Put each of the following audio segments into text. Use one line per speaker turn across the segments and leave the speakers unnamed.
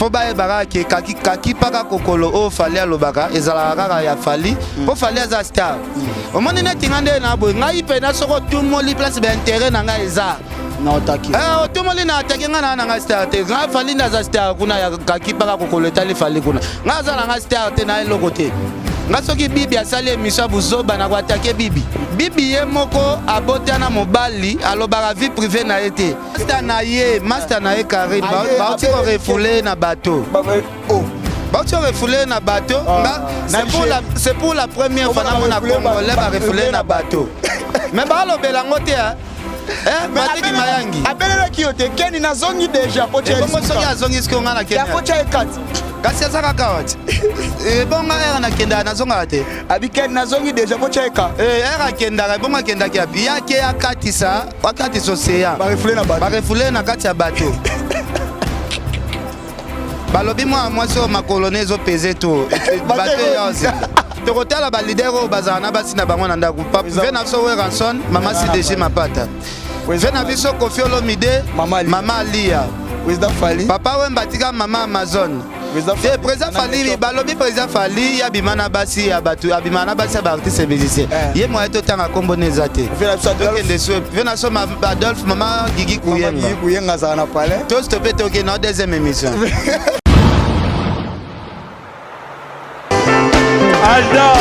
Faut bayeba kaka ke kaki kaki paka kokolo oyo Fally alobaka ezalaka kaka ya Fally mpo Fally aza star. Omoni neti nga nde na boye ngai mpena soki otumoli place ba intérêt na ngai eza
na otaki
Eh, otumoli na atake ngai na na ngai star te ngai Fally nde aza star kuna ya kaki paka kokolo etali Fally kuna ngai aza na ngai star te na eloko te ngai soki bibi asali émission ya buzoba na koatake bibi bibi ye moko abota na mobali alobaka vie privée na ye te master na ye master na ye Karine bauti ko refouler na bateau
oh.
Bauti ko refouler na bateau
ah,
c'est pour la c'est pour la première fois namona congolais ba refouler na bateau mais balobela yango te hein. Eh, Patrick Mayangi.
Abelelaki yo te Kenny nazongi déjà po tia.
Bongo soki azongi sikoyo nga na Kenya.
Ya po tia ekati.
Kasi aza kaka wati. Ebonga ere nakendaka nazongaka te.
Abi Kenny nazongi déjà po tia eka.
Eh, ere akendaka ebongo akendaki api. Yake akatisa, akatisa océan.
Ba refouler na bato.
Ba refouler na kati ya bato. Balobi mwa mwasi oyo makolo ne ezopese to. Bato ya tokotala ba leader oyo bazala na basi na bango na ndako. Ve na biso Werrason, mama CDG Mapata. Ve na biso Koffi Olomide, mama Alia.
Président Fally.
Papa Wemba tika mama Amazon. Président Président Fally balobi Président Fally ya bima na basi ya bato abima na basi ya ba artiste musicien.
Eh.
Ye moyen totanga kombo ne eza te. Tokende so ve na so Adolphe mama Gigi Kuyenga.
Gigi Kuyenga azala na palais.
To stopper tokende na deuxième émission.
Alda.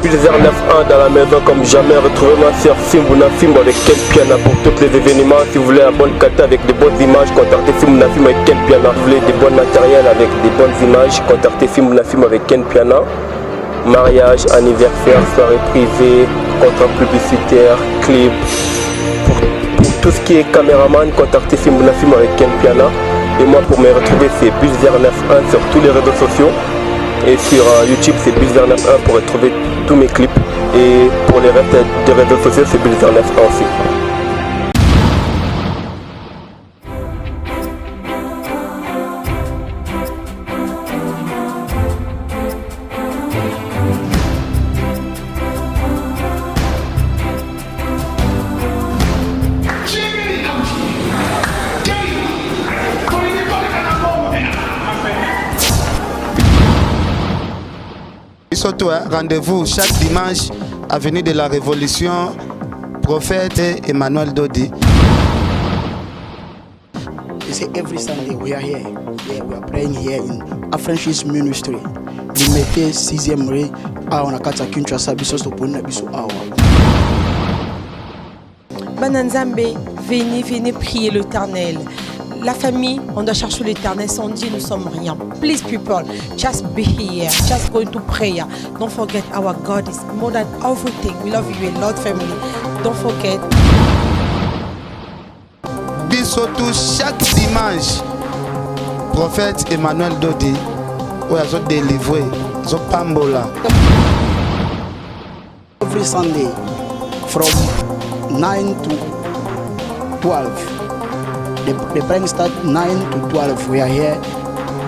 Pilzer 9-1 dans la maison comme jamais. Retrouvez-moi sur Fimbu na Fimbu avec Ken Piana pour tous les événements. Si vous voulez la bonne qualité avec de bonnes images, contactez Fimbu na Fimbu avec Ken Piana. Si vous voulez des bons matériels avec des bonnes images, contactez Fimbu na Fimbu avec Ken Piana. Mariage, anniversaire, soirée privée, contrat publicitaire, clip. Pour, tout ce qui est caméraman, contactez Fimbu na Fimbu avec Ken Piana. Et moi, pour me retrouver, c'est Bulzer 91 sur tous les réseaux sociaux. Et sur euh, YouTube, c'est Bulzer 91 pour retrouver tous mes clips. Et pour les restes des réseaux sociaux, c'est Bulzer 91 aussi.
Biso hein, rendez-vous chaque dimanche avenue de la Révolution, prophète Emmanuel Dodi.
You see, every Sunday we are here. Yeah, we are praying here in Affranchis Ministry. Limete 6e rue awa na kati ya Kinshasa biso toponi na biso awa.
Bana Nzambe, venez, venez prier l'Éternel. La famille, on doit chercher l'Éternel. Sans Dieu, nous sommes rien. Please, people, just be here. Just go into prayer. Don't forget our God is more than everything. We love you a lot, family. Don't forget.
Biso tout chaque dimanche prophète Emmanuel Dodi oyo azo délivrer azo pambola.
Every Sunday from 9 to 12. The, the praying start 9 to 12. We are here.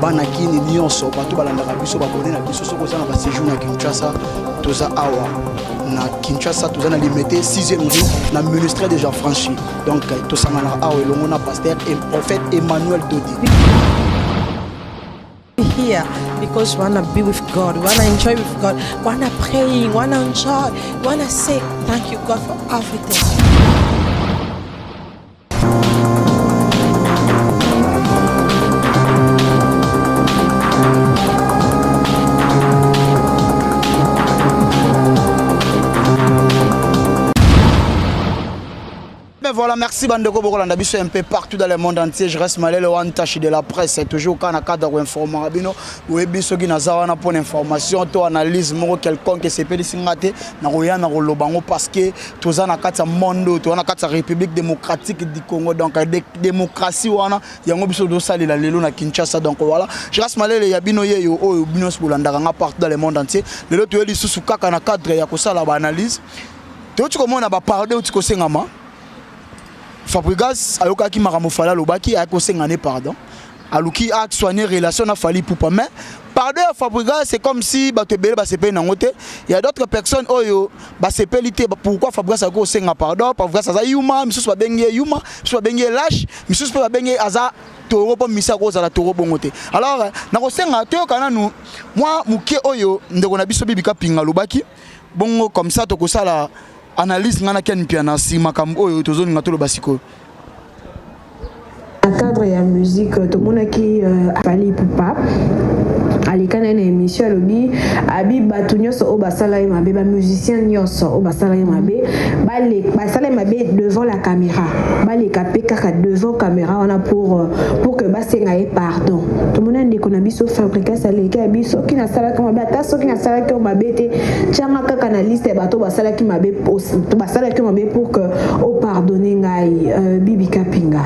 bana kini nyonso bato balandaka biso babone na biso soki oza na basejour na kinshasa toza awa na kinshasa toza na limete 6e rue na ministère de jean franchi donc tosanganaka awa elongo na pasteur et prophète emmanuel dodi
here because we want to be with God, we want to enjoy with God, we want to pray, we want to enjoy, we want to say thank you, God, for everything.
Voilà, merci bandeko bokolanda biso un peu partout dans le monde entier. Je reste Malele One Tache de la presse, c'est toujours quand na cadre informer bino, oyebi soki naza wana pour information to analyse moko quelconque esepelisi nga te, nakoya na koloba yango, parce que toza na kati ya monde oyo, toza na kati ya République démocratique du Congo. Donc démocratie wana yango biso tosalela lelo na Kinshasa. Donc voilà, je reste Malele ya bino yeyo oyo bino nyonso bolandaka nga partout dans le monde entier. Lelo toye lisusu kaka na cadre ya kosala baanalyse. Toyoti komona bapardon euti kosengama. Fabregas ayokaki makambo Fally alobaki, ayaki kosenga ne pardon, aluki asoigner relation na Fally Ipupa. Mais pardon ya Fabregas, c'est comme si bato ebele basepeli nango te. Il y a d'autres personnes oyo basepeli te. Pourquoi Fabregas akoki kosenga pardon? Fabregas aza yuma. Misusu babengi ye yuma, misusu babengi ye lâche, misusu mpe babengi ye aza taureau, mpo misi akozala taureau bongo te. Alors nakosenga toyoka nanu mwa moke oyo ndeko na biso Bibika Pinga alobaki bongo, comme ça tokosala analyse nga na Ken Piana si makambo oyo tozolinga toloba sikoyo.
Na cadre ya musique, tomonaki Fally Ipupa aleka na ye na émission, alobi abi bato nyonso oyo basala ye mabe, bamusicien nyonso oyo basala ye mabe, basala ye mabe devant la caméra, baleka mpe kaka devant caméra wana pour que basenga ye pardon. Tomoni ndeko na biso Fabregas aleki, abi soki nasalaki mabe, ata soki nasalaki oyo mabe te, tianga kaka na liste ya bato basalaki mabe, basalaki mabe, pour que opardonne ngai. Bibi Kapinga.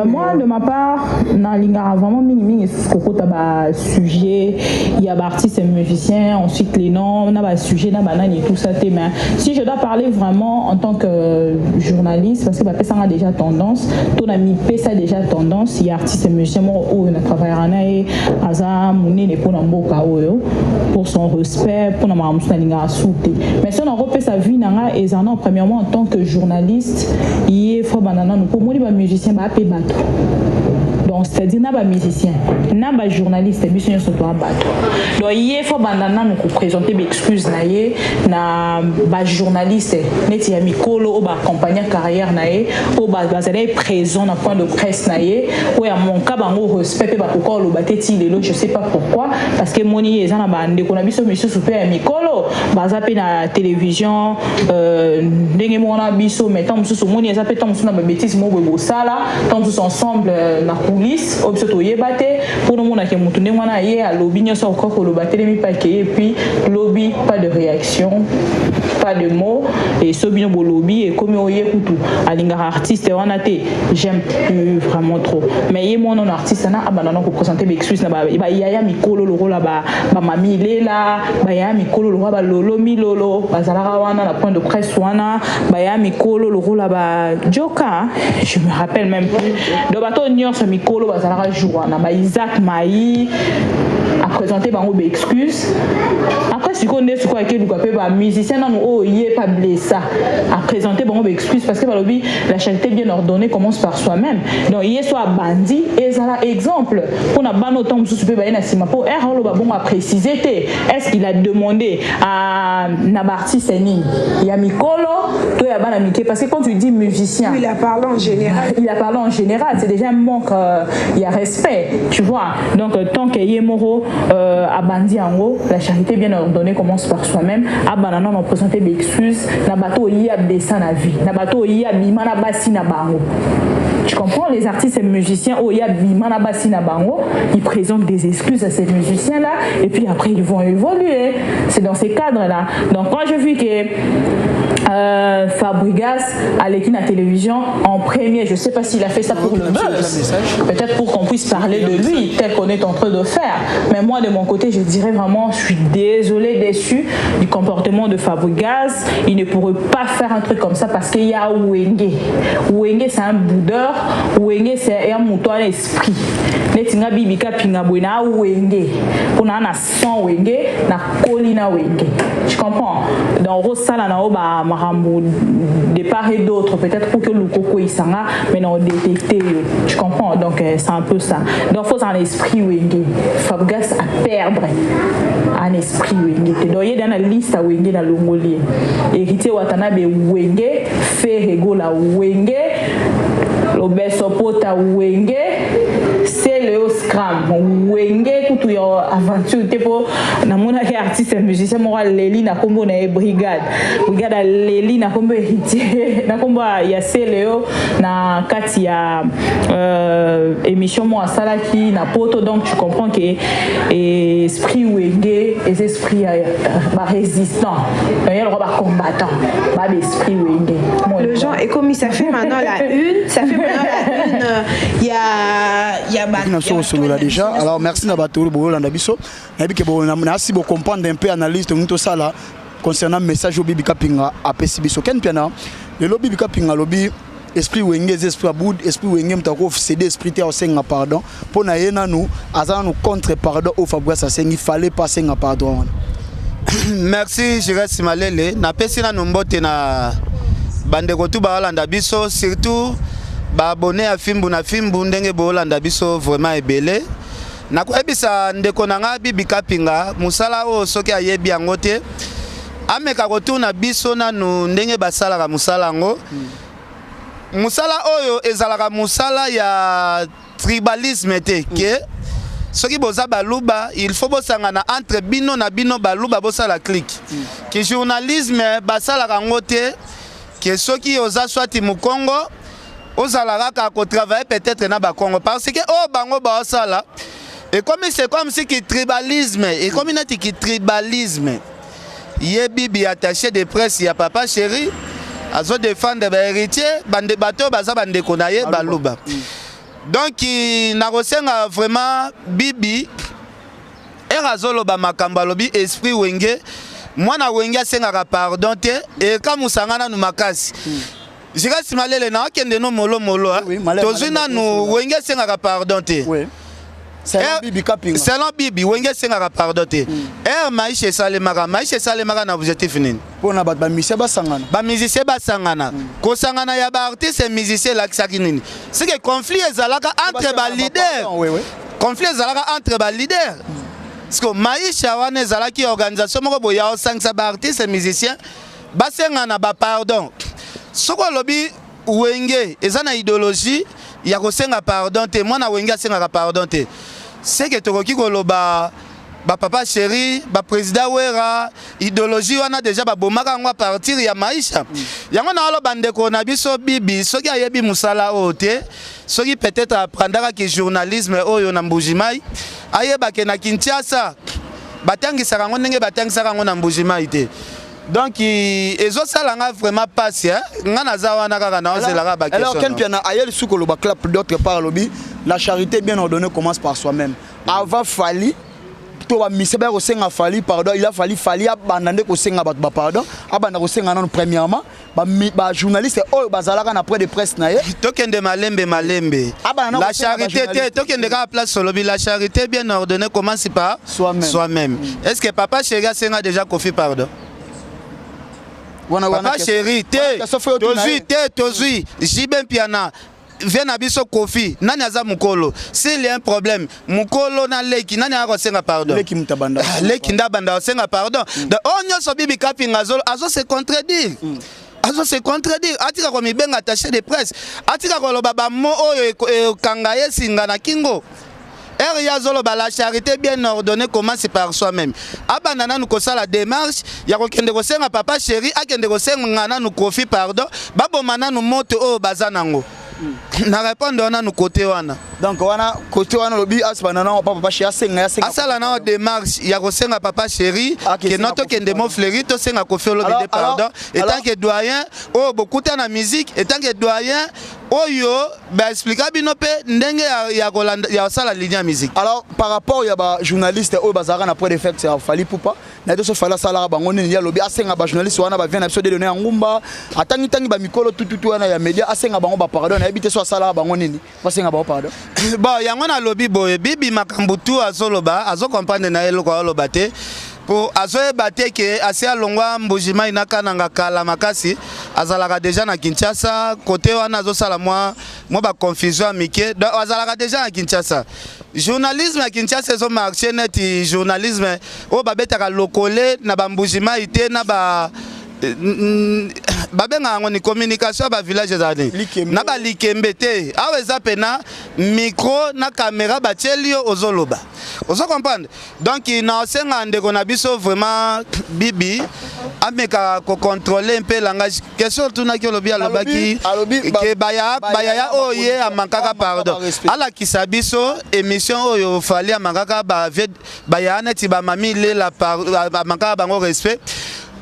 Moi, de ma part, nalingaka vraiment mingimingi esusu kokota basujet ya baartiste et musicien, ensuite les noms na basujet na banani et tout ça te. Mais si je dois parler vraiment en tant que journaliste, parce que bapesanga déjà tendance to na mipesa déjà tendance ya artiste et musicien moko oyo na travaillera na ye, aza monene mpona mboka oyo, pour son respect, mpona makambo mosusu nalingaka su te. Mais so nakopesa vie na nga, eza na premièrement en tant que journaliste, ye faut banda nanu, mpo omoni bamusicien baa mpe bato. Donc c'est-à-dire na bamusicien na bajournaliste, biso nyonso toa bato. Donc ye faut banda nanu koprésente baexcuse na ye na bajournaliste neti ya mikolo oyo baaccompagne carrière na ye, oyo bazali présent na point de presse na ye, oyo amonka bango respect mpe bakoka koloba te ti lelo. Je sais pas pourquoi, parce que moni eza na bandeko na biso misusu mpe ya mikolo, baza mpe na télévision ndenge moko na biso, mais ntango mosusu omoni eza mpe ntango mosusu na babétise moko boye bosala, ntango mosusu ensemble na coulisse oyo biso toyeba te, mpona omonake motu ndenge wana ye alobi nyonso akoka koloba, telemi mpe akeye, et puis lobi pas de réaction, pas de mots. Et so bino bolobi ekomi oye kutu alingaka artiste wana te. J'aime plus vraiment trop. Mais ye mwana na artiste na abanda na koprésente baexcuse na bayaya mikolo lokola bamami lela, bayaya mikolo lokola balolo milolo bazalaka wana na point de presse wana, bayaya mikolo lokola bajoka, je me rappelle même plus. Donc bato nyonso mikolo bazalaka jour wana, baisaac mai aprésente bango baexcuse. Après sikoyo nde sikoyo akeluka mpe bamusicien nanu oyo ye pa blessa, aprésente bango baexcuse, parce que balobi la charité bien ordonnée commence par soi-même. Donc ye so abandi, ezala exemple mpona bana otango mosusu mpe baye na nsima, mpo ere oloba bongo, aprécise te est ce qu'il a demandé à, na baartiste nini ya mikolo to ya bana mike, parce que quand tu dis musicien,
Il a parlé en général.
Il a parlé en général, c'est déjà un manque, il y a respect, tu vois. Donc tant que ye moko abandi yango, la charité bien ordonnée commence par soi-même. Abanda nano présenter baexcuse na bato oyo ye ablessa na vie, na bato oyo ye abima na basi na bango. Tu comprends? Les artistes et musiciens, oh, il y a bima na basi na bango, ils présentent des excuses à ces musiciens-là, et puis après, ils vont évoluer. C'est dans ces cadres-là. Donc, quand je vis que Fabregas aleki la télévision en premier, je ne sais pas s'il a fait ça pour le buzz, peut-être pour qu'on puisse parler de lui, tel qu'on est en train de faire. Mais moi, de mon côté, je dirais vraiment, je suis désolée, déçue du comportement de Fabregas. Il ne pourrait pas faire un truc comme ça parce qu'il y a Wenge. Wenge, c'est un boudeur. Wenge, c'est un mouton à l'esprit. Neti nga Bibi Kapinga boye na Wenge, mpona na son Wenge, na koli na Wenge, tu comprends? Donc osala na yo bamakambo de part et d'autre, peut-être pour que lukoko esanga, mais na odétecte yo, tu comprends? Donc c'est un peu ça. Donc faut un esprit Wenge. Fabregas à perdre un esprit Wenge te. Donc ye da na liste ya Wenge na longoli ye Héritier Watanabe Wenge, Ferre Gola Wenge, Lobeso Pota Wenge. Celeo Scram wenge kutu ya aventure te mpo namonaki artiste musicien moko aleli na nkombo na ye brigade brigade aleli na nkombo héritier na nkombo ya Celeo na kati ya émission moko asalaki na poto. Donc tu comprends que esprit wenge eza esprit ya barésistant, ya lokwa bacombattant, ba baesprit wenge.
Le genre et comme ça fait maintenant la une, ça fait maintenant la une. Il y a
Na so osolola déjà. Alors merci na bato oyo boyolanda biso. Nayebi ke nasi bocomprendre un peu analyse tongi tosala concernant message oyo Bibi Kapinga apesi biso. Ken Piana, lelo Bibi Kapinga alobi esprit wenge eza esprit abud, esprit wenge moto akocéder esprit te, aosenga pardon mpo na ye. Nanu aza nanu contre pardon oyo Fabrice asengi. Fallait pas asenga pardon wana.
Merci Jires Malele. Napesi nanu mbote na bandeko tu baolanda biso, surtout baabonnés ya Fimbu na Fimbu. Ndenge boolanda biso vraiment ebele, nakoyebisa ndeko na nga Bibi Kapinga, mosala oyo soki ayebi yango te, ameka kotuna biso nanu ndenge basalaka mosala yango. Mosala oyo ezalaka mosala ya tribalisme te, ke soki boza baluba, il faut bosangana entre bino na bino baluba, bosala clique. Ke journalisme basalaka yango te ke soki oza swati mokongo, ozala kaka kotravailler peut-être na bakongo, parce que oyo bango baosala ekomi, c'est comme si ki tribalisme, ekomi neti ki tribalisme. Ye Bibi, attaché de presse ya Papa Chéri, azodéfendre bahéritier, bato oyo baza bandeko na ye baluba. Donc nakosenga vraiment Bibi, ere azoloba makambo, alobi esprit wenge, mwana wenge asengaka pardon te, ekamusanga nanu makasi. Jikasi Malele na akende no molomolo. Tozwi nanu wenge esengaka pardon te.
Selon Bibi Kapinga.
Selon Bibi, wenge esengaka pardon te. Ere maisha esalemaka, maisha esalemaka na objectif nini?
Mpona bato bamusicien basangana.
Bamusicien basangana. Kosangana ya baartiste musicien elakisaki nini? Sike conflit ezalaka entre baleader, conflit ezalaka entre baleader, parce que maisha wana ezalaki organisation moko boye ya osangisa baartiste musicien, basengana bapardon. Soki olobi wenge eza na idéologie ya kosenga pardon te, mwana wenge asengaka pardon te, seke tokoki koloba bapapa chéri, baprésident Wera, idéologie wana déjà babomaka yango à partir ya maisha. Yango na oloba, ndeko na biso Bibi, soki ayebi mosala oyo te, soki peut-être aprendakaki journalisme oyo na Mbujimai, ayebake na Kinshasa batangisaka yango ndenge batangisaka yango na Mbujimai te. Donc ezosala nga vraiment pasi. Nga naza wana kaka naozelaka.
Alors Ken Piana aye lisusu koloba clap d'autre part, alobi la charité bien ordonnée commence par soi-même. Avant Fally to bamise baya kosenga Fally pardon, il a fallu Fally abanda nde kosenga bato bapardon, abanda kosenga nano premièrement bajournaliste oyo bazalaka na point de presse na ye.
Tokende malembe malembe. La charité te, tokende kaka place olobi la charité bien ordonnée commence par
soi-même.
Soi-même. Est ce que Papa Chéri asenga déjà Kofi pardon? Papa Chéri te, tozwi te, tozwi JB Mpiana, vie na biso Kofi, nani aza mokolo? S'il y a un problème, mokolo na leki, nani aya kosenga pardon?
Leki mutu abanda.
Leki nde abanda kosenga pardon. Donc oyo nyonso Bibi Kapinga azo se contredire, azo se contredire. Atika komibenga attaché de presse, atika koloba bamo oyo ekanga ye singa na kingo. Ere ye azoloba la charité bien ordonnée commence par soi-même, abanda nanu kosala démarche ya kokende kosenga Papa Chéri, akende kosenga nanu Kofi pardon, baboma nanu moto oyo baza nango. Na répondre wana nanu côté wana.
Donc wana côté wana olobi asibanda nango pa Papa Chéri, asenga, asenga.
Asala nao démarche ya kosenga Papa Chéri ke no tokende Mont Fleury, tosenga Kofi Olomide pardon, etant que doyen oyo bokuta na musique, etant que doyen oyo baexplika bino mpe ndenge ya kolanda, ya kosala ligne ya musique.
Alors par rapport ya bajournaliste oyo bazalaka na point d'effect ya Fally Ipupa na ye, so Fally asalaka bango nini? Ye alobi asenga bajournaliste wana, bavient na biso Dedone ya ngumba, atangitangi bamikolo tututu wana ya média, asenga bango bapardon. Nayebi te so asalaka bango nini, basenga bango pardon.
Bon, yango nalobi boye, Bibi makambo tu azoloba, azocomprendre na ye eloko azoloba te, po azoyeba te ke asi alongwa Mbujimai na Kananga kala makasi, azalaka déjà na Kinshasa. Kote wana azosala mwa baconfusion ya mike. Donc azalaka déjà na Kinshasa. Journalisme ya Kinshasa ezomarche neti journalisme oyo babetaka lokole na bambujimai te, na ba Babengaka yango ni communication ya bavillage ezala nini? Na balikembe te. Awa eza pena micro na caméra batieli yo, ozoloba, ozo comprendre. Donc na osenga ndeko na biso vraiment Bibi ameka kocontrôler mpe langage. Question otunaki, olobi alobaki ke bayaya oyo ye amankaka pardon, alakisa biso émission oyo Fally amankaka bayaya neti bamami lela, amankaka bango respect.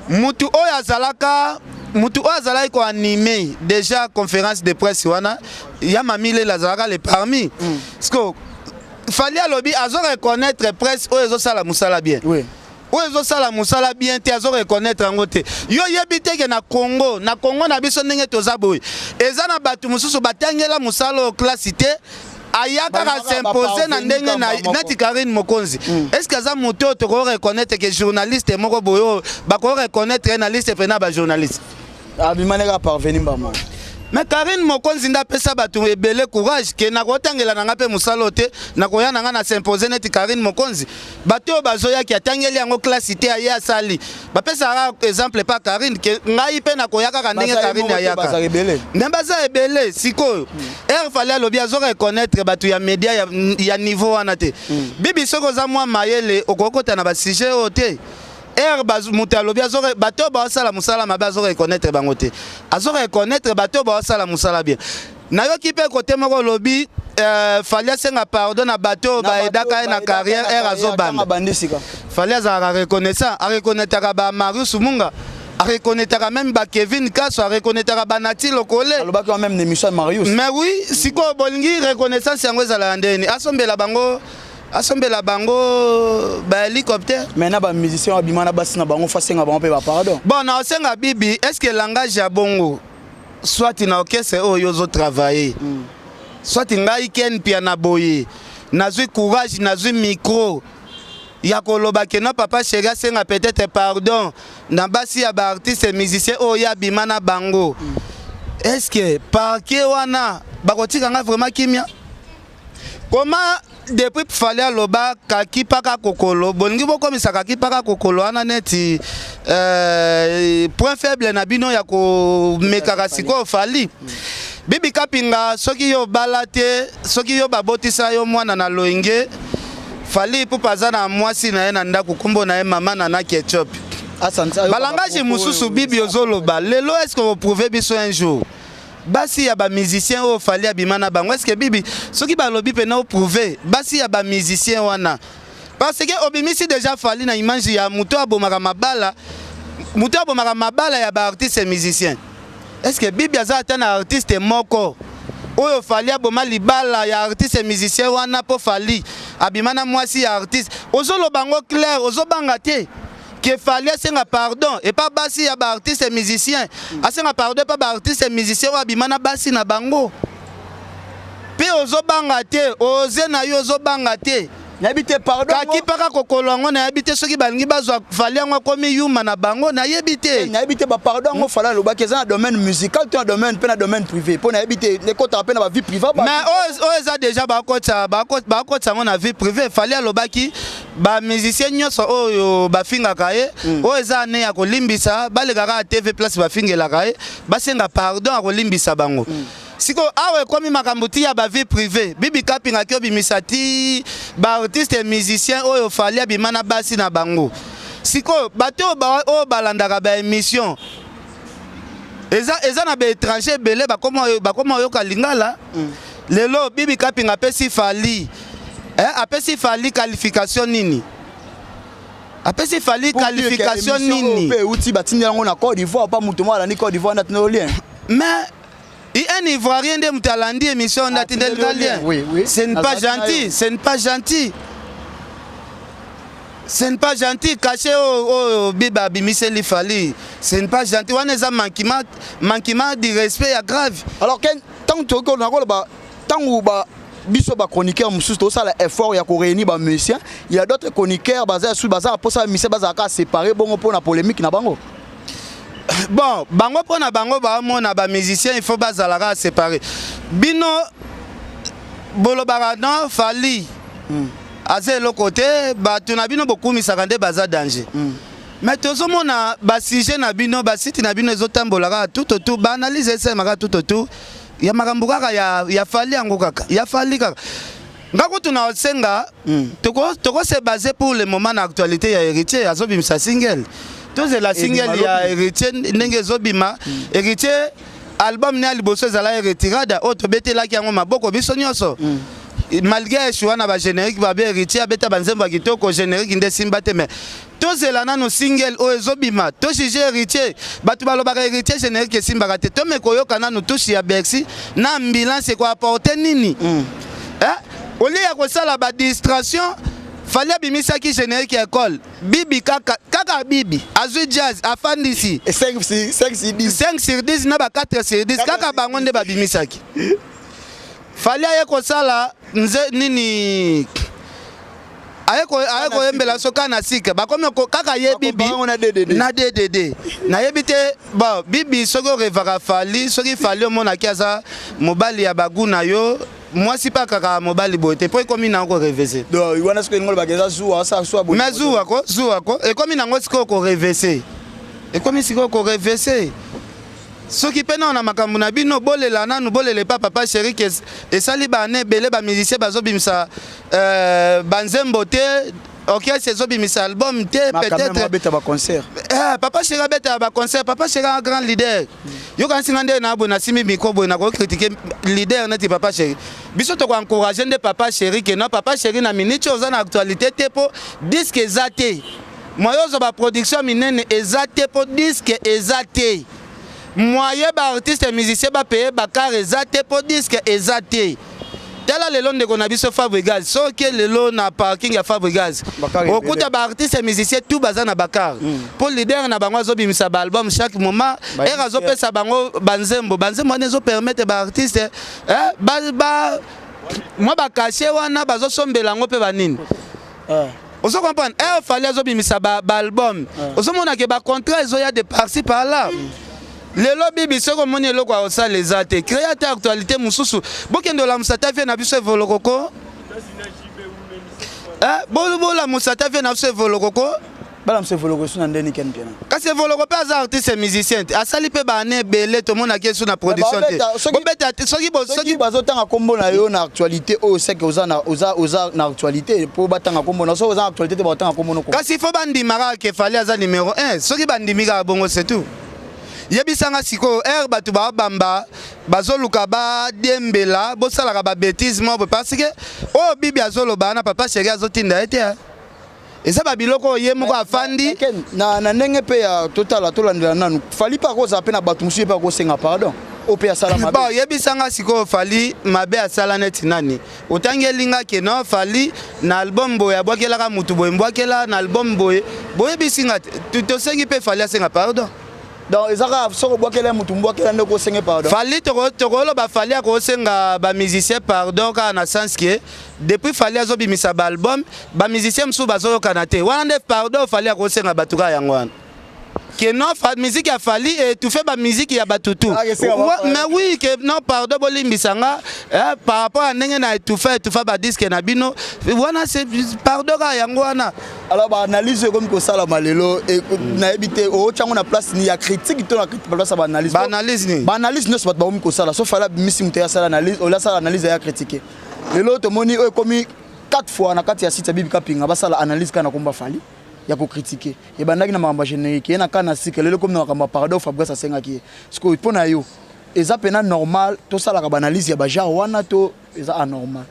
Mutu oyo azalaka, mutu oyo azalaki koanimer déjà conférence de presse wana ya mami lela, azalaka le parmi. Parce que Fally alobi azo reconnaître presse oyo ezosala mosala bien. Oyo ezosala mosala bien te, azo reconnaître yango te. Yo yebi te ke na Congo, na Congo na biso, ndenge toza boye, eza na bato mosusu batangela mosala oyo classe te, aya kaka s'impose na ndenge na neti Karine Mokonzi. Est ce que aza moto oyo toko reconnaître ke journaliste moko boye oyo bako reconnaître ye na liste pena bajournaliste?
Abima ndenge parvenu mbamo.
Mais Karine Mokonzi nde apesa bato ebele courage ke nakotangela na nga mpe mosala oyo te, nakoya na nga na s'impose neti Karine Mokonzi. Bato oyo bazoyaki atangeli yango classe te, aye asali, bapesaka exemple pa Karine ke ngai mpe nakoya kaka ndenge Karine ayaka. Nde baza ebele. Sikoyo ere Fally alobi azo reconnaître bato ya média ya niveau wana te. Bibi, soki oza mwa mayele, okokota na basujet oyo te. Ere moto alobi bato oyo baosala mosala mabe, azo reconnaître bango te, azo reconnaître bato oyo baosala mosala bien. Nayoki mpe kote moko olobi Fally asenga pardon na bato oyo baaidaka ye na carrière ere azobanda. Fally azalaka reconnaissant, areconnaîtraka bamarius Munga, areconnaîtraka même bakevin Kaso, areconnaîtraka banati Lokole.
Alobaki même na émission ya Marius.
Mais oui, sikoyo bolingi reconnaissance yango ezalaka ndeni? Asombela bango, asombela bango bahélicoptère?
Mais na bamusicien babima na basi na bango, faut asenga bango mpe bapardon.
Bon, na osenga Bibi, est ce que langage ya bongo, soit na orchestre oyo ozotravaille, soit ngai Ken Pia na boye nazwi courage, nazwi micro ya koloba ke no, papa chéri asenga peut-être pardon na basi ya baartiste musicien oyo abima na bango, est ce que parquet wana bakotika nga vraiment kimia? Comment depuis Fally aloba kaki paka kokolo, bolingi bokomisa kaki paka kokolo wana neti point faible na bino ya komekaka? Sikoyo Fally, Bibi Kapinga, soki yo obala te, soki yo babotisa yo mwana na loyenge, Fally Ipupa aza na mwasi na ye na ndako, nkombo na ye mama Nana Ketchup. Balangage mosusu, Bibi, ozoloba lelo, est ce que oprouve biso un jour basi ya bamusicien oyo Fally abima na bango? Est-ce Bibi, soki balobi mpena oprouve basi ya bamusicien wana, parce que obimisi déjà Fally na image ya moto abomaka mabala, moto abomaka mabala ya baartiste musicien, est ce que Bibi aza ata na artiste moko oyo Fally aboma libala ya artiste musicien wana mpo Fally abima na mwasi ya artiste? Ozoloba yango clair, ozobanga te ke Fally asenga pardon epa basi ya baartiste musicien, asenga pardon epa baartiste musicien oyo abima na basi na bango mpe ozobanga te, oze na yo, ozobanga te.
Nayebi te, pardon.
Kaki mpaka kokolo yango, nayebi te soki balingi bazwa Fally yango akomi yuma na bango, nayebi te.
Nayebi te, bapardon yango Fally alobaki eza na domaine musical to na domaine mpe na domaine privé, mpo nayebi te, ekotaka mpe na bavie privé.
Mais oyo eza déjà bakotisa yango na vie privée. Fally alobaki bamusicien nyonso oyo bafingaka ye, oyo eza ane ya kolimbisa, balekaka ya TV place bafingelaka ye, basenga pardon, akolimbisa bango. Sikoyo awa ekomi makambo ti ya bavie privé. Bibi Kapingaki obimisa ti baartiste musicien oyo Fally abima na basi na bango. Sikoyo bato oyo balandaka baémission, eza na baétranger ebele bakoma oyoka lingala. Lelo Bibi Kapinga apesi Fally, apesi Fally qualification nini? Apesi Fally qualification nini?
Mpe euti batindi yango na Côte d'Ivoire, pa moto moko alandi Côte d'Ivoire nde atindi lien.
Mais un Ivoirien nde moto alandi émission nde atindeli ka lien.
Oui.
Ce n'est pas gentil, ce n'est pas gentil, ce n'est pas gentil. Cachet oyo Biba abimiseli Fally, ce n'est pas gentil. Wana eza manquement, manquement du respect ya grave.
Alors ke ntango tokoki nakoloba, ntango ba biso bachroniqueur mosusu tosala effort ya koréunir bamusicien, il y a d'autres chroniqueurs baza su baza na mposa bamusicien bazalaka séparé bongo mpona polémique na bango.
Bon, bango, mpona bango baomona bamusicien il faut bazalaka séparé. Bino bolobaka non, Fally aza eloko te, bato na bino bokumisaka nde baza danger. Mais tozomona basujet na bino, basite na bino ezotambola kaka tout autour, baanalyse esalemaka tout autour ya makambo kaka ya Fally. Yango kaka ya Fally kaka. Nga kutu na osenga tokose baser pour le moment na actualité ya Héritier azobimisa single. Tozela single ya Héritier ndenge ezobima. Héritier, album ne ya liboso ezala Retirada, oyo tobetelaki yango maboko biso nyonso, malgré échoué na bagénérique. Babe Héritier abeta banzembo ya kitoko, générique nde esimba te. Mais tozela nano single oyo ezobima, tojuge Héritier. Bato balobaka Héritier générique esimbaka te. Tome koyoka nanu touche ya Bercy na ambulance ekoapporte nini, eh? Au lieu ya kosala badistraction, Fally abimisaki générique ya école. Bibi kaka kaka, Bibi azwi jazz, afandisi
5 sur 10.
5 sur 10 na ba 4 sur 10 kaka, bango nde babimisaki. Fally aye kosala nze nini? Aye koyembela so kaka na sika, bakomi kaka ye Bibi
na DDD.
Na DDD, nayebi te. Bon, Bibi, soki orevaka Fally, soki Fally omonaki aza mobali ya bagu na yo, mwasi mpe akaka mobali boye te, mpo ekomi nango korevese.
Donc wana soki elingi olobaka eza zuwa, asala zuwa boye.
Mais zuwa ko, zuwa ko, ekomi nango sikoyo korevese, ekomi sikoyo korevese. Soki mpe nao na makambo na bino, bolela nanu, bolela epa Papa Chéri ke esali bana ebele, bamusicien bazobimisa banzembo te, orchestre ezobimisa album te.
Peut-être abeta baconcert.
Eh, Papa Chéri abetaka baconcert. Papa Chéri un grand leader. Yokanisi nga nde na boye, nasimbi micro boye, nakocritiquer leader neti Papa Chéri? Biso tokoencourage nde Papa Chéri ke non, Papa Chéri, na miniti oza na actualité te mpo disque eza te, moyen ozwa baproduction minene eza te mpo disque eza te, moyen baartiste musicien bapaye bakar eza te mpo disque eza te. Tala lelo ndeko na biso Fabrigaz, soki lelo na parking ya Fabrigaz okuta baartiste musicien tout baza na bakar, mpo leader na bango azobimisa baalbum chaque moment, ere azopesa bango banzembo. Banzembo wana ezopermettre baartiste mwa bacachet wana bazosombela yango mpe banini. Ozo comprendre? Ere Fally azobimisa baalbum, ozomona ke bacontrat ezoya de par-ci par là. Lelo Bibi, soki omoni eloko ya kosala eza te, créa te actualité mosusu. Bokende olamusa ta vie na biso Evolokoko, bolamusa ta vie na biso Evolokoko.
Balamusa Evoloko esu na ndeni ken piana?
Kasi Evoloko mpe aza artiste musicien te, asali mpe baane ebele, tomonaki esu na production te. Bobeta te soki
soki bazotanga nkombo na yo na actualité oyo, seke oza na oza na actualité mpo batanga nkombo na. Soki oza na actualité te, batanga nkombo no.
Kasi faut bandima kaka ke Fally aza numéro 1. Soki bandimi kaka bongo, c'est tout. Yebisanga sikoyo, ere bato baobamba, bazoluka badiembela, bosalaka babêtise moko, parce que oyo Bibi azoloba wana, Papa Chéri azotinda ye te, eza babiloko oyo ye moko afandi.
Na ndenge mpe ya totala, tolandela nanu Fally mpe akozala mpe na bato mosusu, ye mpe akosenga pardon oyo mpe asala mabe.
Bon, yebisanga sikoyo, Fally mabe asala neti nani? Otangeli nga ke non, Fally na album boye abwakelaka mutu boye, mbwakela na album boye. Boyebisi nga te, tosengi mpe Fally asenga pardon.
Donc eza kaka soki obwakela mutu mbwakela nde okosenge pardon?
Fally, tokoloba Fally akosenga bamusicien pardon kaka na sens ke depuis Fally azobimisa baalbum, bamusicien mosusu bazoyokana te. Wana nde pardon Fally akosenga bato kaka yango wana, ke non, musique ya Fally étouffe bamusique ya bato tout. Mais oui, ke non, pardon, bolimbisa nga par rapport à ndenge na étouffe badisque na bino wana. C'est pardon kaka yango wana.
Alors baanalyse ekomi kosalama lelo, nayebi te otyango na place ni ya critique to na place ya baanalyse.
Baanalyse nini?
Baanalyse nyonso bato bakomi kosala. So Fally abimisi, moto asala analyse, oyo asala analyse ya critique. Lelo tomoni oyo ekomi 4 fois na kati ya site ya Bibi Kapinga, basala analyse kaka na komba Fally ya kocritiquer. Ebandaki na makambo ya générique ye na kaka na sika, lelo ekomi na makambo ya pardon Fabrice asengaki ye. Sikoyo mpo na yo, eza mpena normal tosalaka baanalyse ya bagenre wana to eza anormal?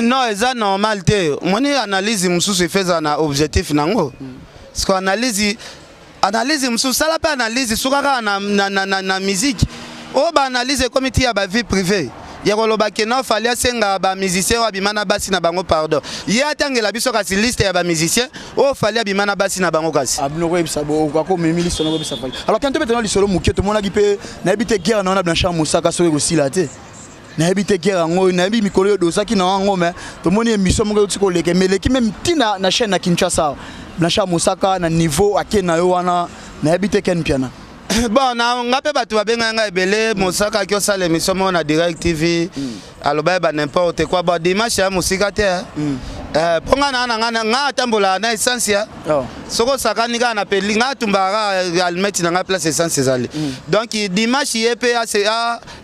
Non, eza normal te. Omoni, analyse mosusu efe ezala na objectif nango. Parce analyse mosusu, sala mpe analyse soka kaka na musique. Oyo baanalyse ekomi ti ya bavie privée, ya koloba ke non, Fally asenga bamusicien oyo abima na basi na bango pardon. Ye atangela biso kasi liste ya bamusicien oyo Fally abima na basi na bango kasi.
Abino koyebisa akomemi lisolo koyebisa Fally. Alors kan tobetana lisolo moke, tomonaki mpe, nayebi te, guerre na wana Blanchard Mosaka soki ekosila te, nayebi te. Guerre yango, nayebi mikolo oyo dosaki na yango, mais tomoni émission moko euti koleka, mais eleki même ntina na chaîne na Kinshasa. Blanchard Mosaka na niveau ake na yo wana, nayebi te, Ken Piana.
Bon, na nga mpe bato babengaki ngai ebele. Mosaka aki osala émission moko na Direct TV, aloba ye ba n'importe quoi. Bon, dimanche ya mosika te. Eh, mpo ngai naa na ngai ngai atambolaka na essence ya
Oh.
soki osakani kaka na peli ngai atumbaka kaka almete na ngai place essence ezali donc dimanche ye mpe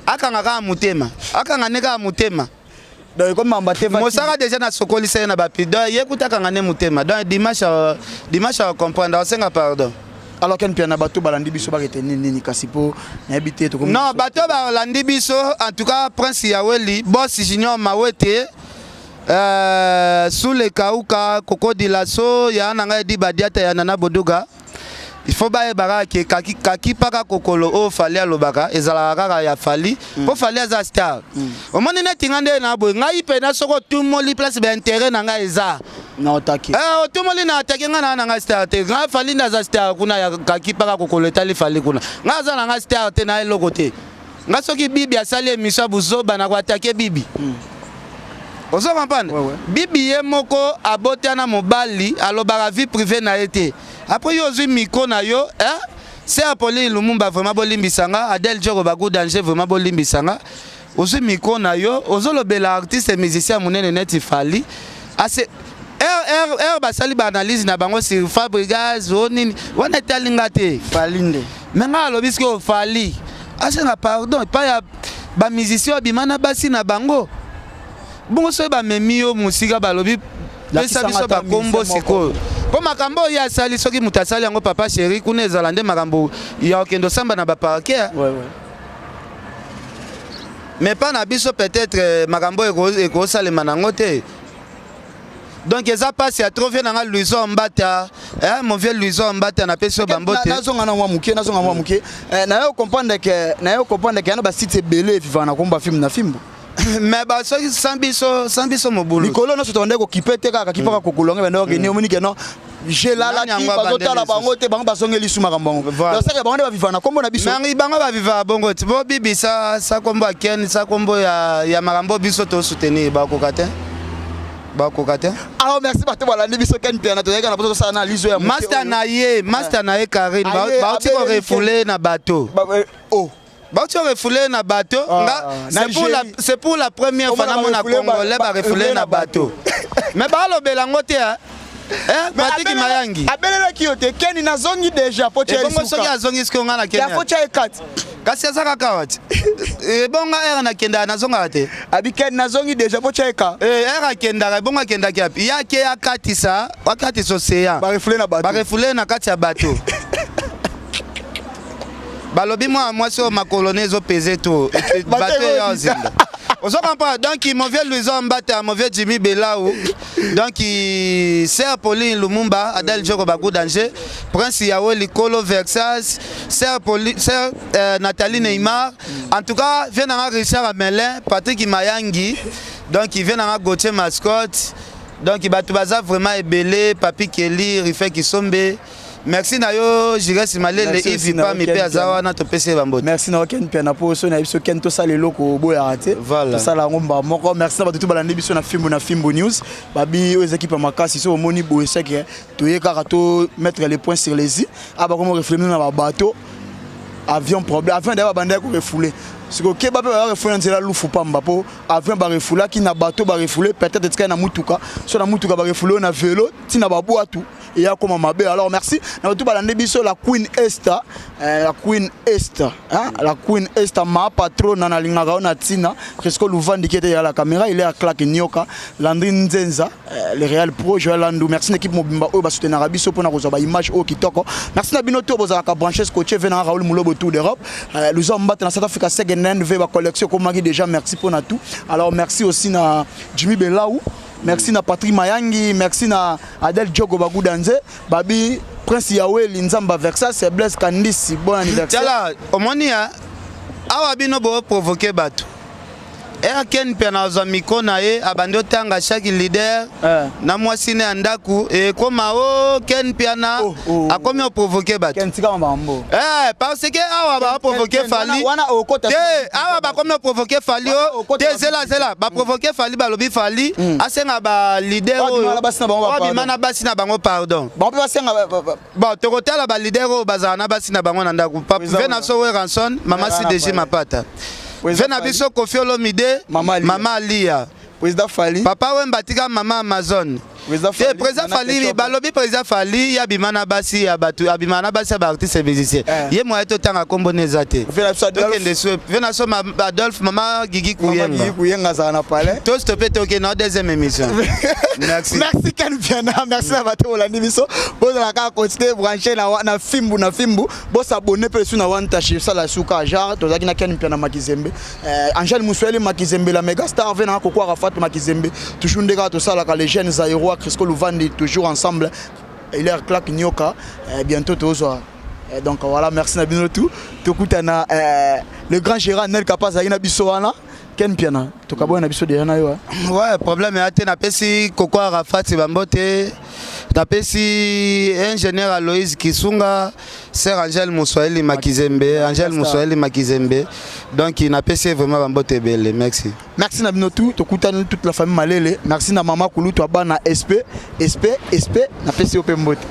akanga kaka motema, akanga nde kaka motema.
Donc ekomi mamba te.
Mosaka déjà nasokolisa ye na bapi, donc ye kuta akanga nde motema. Donc dimanche, dimanche acomprendre, asenga pardon.
Alors Ken Piana, bato balandi biso bakete nini nini kasi mpo nayebi te tokomi.
Non, bato balandi biso, en tout cas Prince Yaweli, Boss Junior Mawete, Sule Kauka, Koko Dilaso ya na ngai, Edi Badiata ya Nana Boduga, il faut bayeba kaka ke kaki, kaki mpaka kokolo oyo Fally alobaka ezalaka kaka ya Fally, mpo Fally aza star. Omoni neti nga nde na boye, ngai mpena soki otumoli place baintérêt na ngai eza
na otaki.
Eh, otumoli na atake ngai na ngai star te. Ngai Fally nde aza star kuna ya kaki mpaka kokolo etali Fally kuna. Ngai aza na ngai star te na eloko te. Ngai soki Bibi asali émission ya buzoba, na koattaquer Bibi. Ozo comprendre?
Ouais.
Bibi ye moko abota na mobali, alobaka vie privée na ye te. Après yo ozwi micro na yo, eh? Se Apoli Lumumba, vraiment bolimbisanga, Adel Joko Bagu Danger, vraiment bolimbisanga. Ozwi micro na yo, ozolobela artiste musicien monene neti Fally. Ase r r r basali baanalyse na bango sur Fabregas o nini wana, etali nga te.
Fally nde.
Me ngai alobi sikoyo Fally asenga pardon epai ya bamusicien abima na basi na bango. Bongo soki bamemi yo mosika, balobi pesa biso bakombo sikoyo, mpo makambo oyo asali, soki moto asali yango, papa chéri, kuna ezala nde makambo ya kokende osamba na baparquet. Mais mpa na biso peut-être makambo oyo ekosalema nango te. Donc eza mpasi ya trop. Vieux na nga Luison Mbata, eh, mon vieux Luison Mbata, napesi yo bambote.
Nazonga na mwa moke, nazonga mwa moke. Nayo comprendre ke, nayo comprendre ke yana basite ebele evivaka na komba film na fimbo.
Mais basoki sans biso, sans biso mobulu.
Mikolo nyonso tobandaki kokipe te, kaka kipaka kokolonga banda okende. Omoni ke non, jelalaki, bazotala bango te, bango bazongeli su makambo yango. Donc saka bango nde bavivaka na kombo na biso.
Nangi bango bavivaka bongo ti bobibi sa kombo ya Ken, sa kombo ya makambo biso tosoutenir, bakoka te, bakoka te.
Alors merci bato balandi biso. Ken Piana, tozalaki na poso tosala na lizo ya
master na ye, master na ye Karine, bauti korefouler na bato.
Oh.
Bauti korefouler na bato. Nga c'est pour la première fois namona Congolais barefouler na bato, mais balobela yango te. Patrik Mayangi.
Abelelaki yo te: "Keni, nazongi déjà." Po
ebongo soki azongi sikoyo, nga
nakende fo tia ekati.
Kasi aza kaka wati ebonga ere nakendaka, nazongaka te.
Abi: "Keni, nazongi déjà po tia eka."
Ere akendaka, ebongo akendaki api ye ake akatisa, akatisa océan.
Barefouler na bato.
Barefouler na kati ya bato. Balobi mwana mwasi oyo makolo ne ezopese to bato eya ozinda. Ozo comprendre? Donc mon vieux Louison Mbata, mon vieux Jimmy Belaou, donc sœur Pauline Lumumba, Adèle Joko Bagu Danger, Prince Yawe Likolo Versace, sœur Pauline, sœur Nathalie Neymar, en tout cas vieux na nga Richard Amelin, Patrick Mayangi, donc vieux na nga Gauthier Mascotte. Donc bato baza vraiment ebele, Papi Kelly, Rife Kisombe. Merci na yo Jires Malele, Ivi Pami mpe aza wana, topesi ye bambote.
Merci na yo Ken Piana, mpo so na biso Ken tosala eloko oboyaka te, tosala yango mbala moko. Merci na bato to balandi biso na Fimbu na Fimbu News. Babi oyo eza ekipe ya makasi. So omoni boye, seke toye kaka to mettre les points sur les i. A bakomi refouler na babateau, avion, problème avion d'ailleurs babandaki korefouler. Sikoyo keba mpe barefouler na nzela lufu pamba, mpo avion barefoulaki, na bateau barefoulé, peut-être etikali na mutuka. So na mutuka barefoulé oyo na velo ntina babwatu eya koma mabe. Alors merci na bato balandi biso. La Queen Esther, la Queen Esther, hein? La Queen Esther, ma patrona, nalingaka yo na ntina. Crisco Luvandi qui était à la caméra, il est à Claque Nyoka, Landry Nzenza, le Real Pro Joël Landou. Merci na équipe mobimba oyo basoutenaka biso mpona kozwa baimage oyo kitoko. Merci na bino to bozalaka branché, scotché ve na Raoul Mulobo, Tour d'Europe, Luzo Mbata na South Africa, second hand v bacollection ekomaki déjà. Merci mpona tout. Alors merci aussi na Jimmy Belaou, merci na Patrick Mayangi, merci na Adel Diogo Bagudanze, babi Prince Yaweli Nzamba Versace, Blaise Kandisi, bon anniversaire.
Tala, omoni ya awa bino boprovoquer bato. Ken mpe nazwa micro na ye, abandi otanga chaque leader na mwasi ne ya ndako ekoma o Ken Piana.
Oh, oh.
Akomi oprovoquer bato.
Ken, tika mambo.
Eh, parce que awa baprovoquer
Ken,
Fally.
wana okota
te, awa bakomi oprovoquer Fally.
Wana
O
okota
te, zela zela, baprovoquer Fally, balobi Fally asenga baleader
Oyo abima na basi na bango ba
oyo abima
pardon.
na basi na bango pardon.
Bango mpe basenga
Bon, tokotala baleader oyo bazala na basi na bango na ndako.
Eza
Ve na biso Werrason, mama
Eza na
CDG
pale.
Mapata.
Eza
Ve na
pale.
biso Kofi Olomide,
Mama Alia.
Mama Alia.
Président Fally.
Papa Wemba tika mama Amazon.
Président
Te président Fally, balobi président Fally ya bima na basi ya bato, abima na basi ya baartiste musicien. Ye moye totanga nkombo na eza te. Tokende so ve na so Adolphe, mama Gigi
Kuyenga. Gigi Kuyenga azala na palais.
To stoppe, tokende na deuxième émission. Merci.
Merci Ken Mpiana, merci na bato bolandi biso. Bozala kaka continuer branché na fimbu na fimbu. Bosabonner mpe lisusu na One Touch, osala suka genre tozalaki na Ken Mpiana Makizembe. Angèle Moussueli Makizembe, la méga star, ve na Koko Arafat Makizembe. Toujours nde kaka tosalaka, les jeunes Zaïrois, Crisco Luvandi, toujours ensemble. Hilaire Clark Nyoka, bientôt tozwa. Donc voilà, merci na bino tout. Tokutana le grand gérant Nel Kapaz azalaki na biso wana. Ken Mpiana, tokaboya na biso déjà na yo.
Ouais, problème ya te. Napesi Koko Arafat bambote, napesi ingénieur Aloïse Kisunga, sœur Angèle Moswahili Makizembe, Angèle Moswahili Makizembe. Donc napesi vraiment bambote ebele. Merci.
Merci na bino tout, tokutani, toute la famille Malele. Merci na mama Kulutu, bana SP SP SP, napesi yo mpe mbote.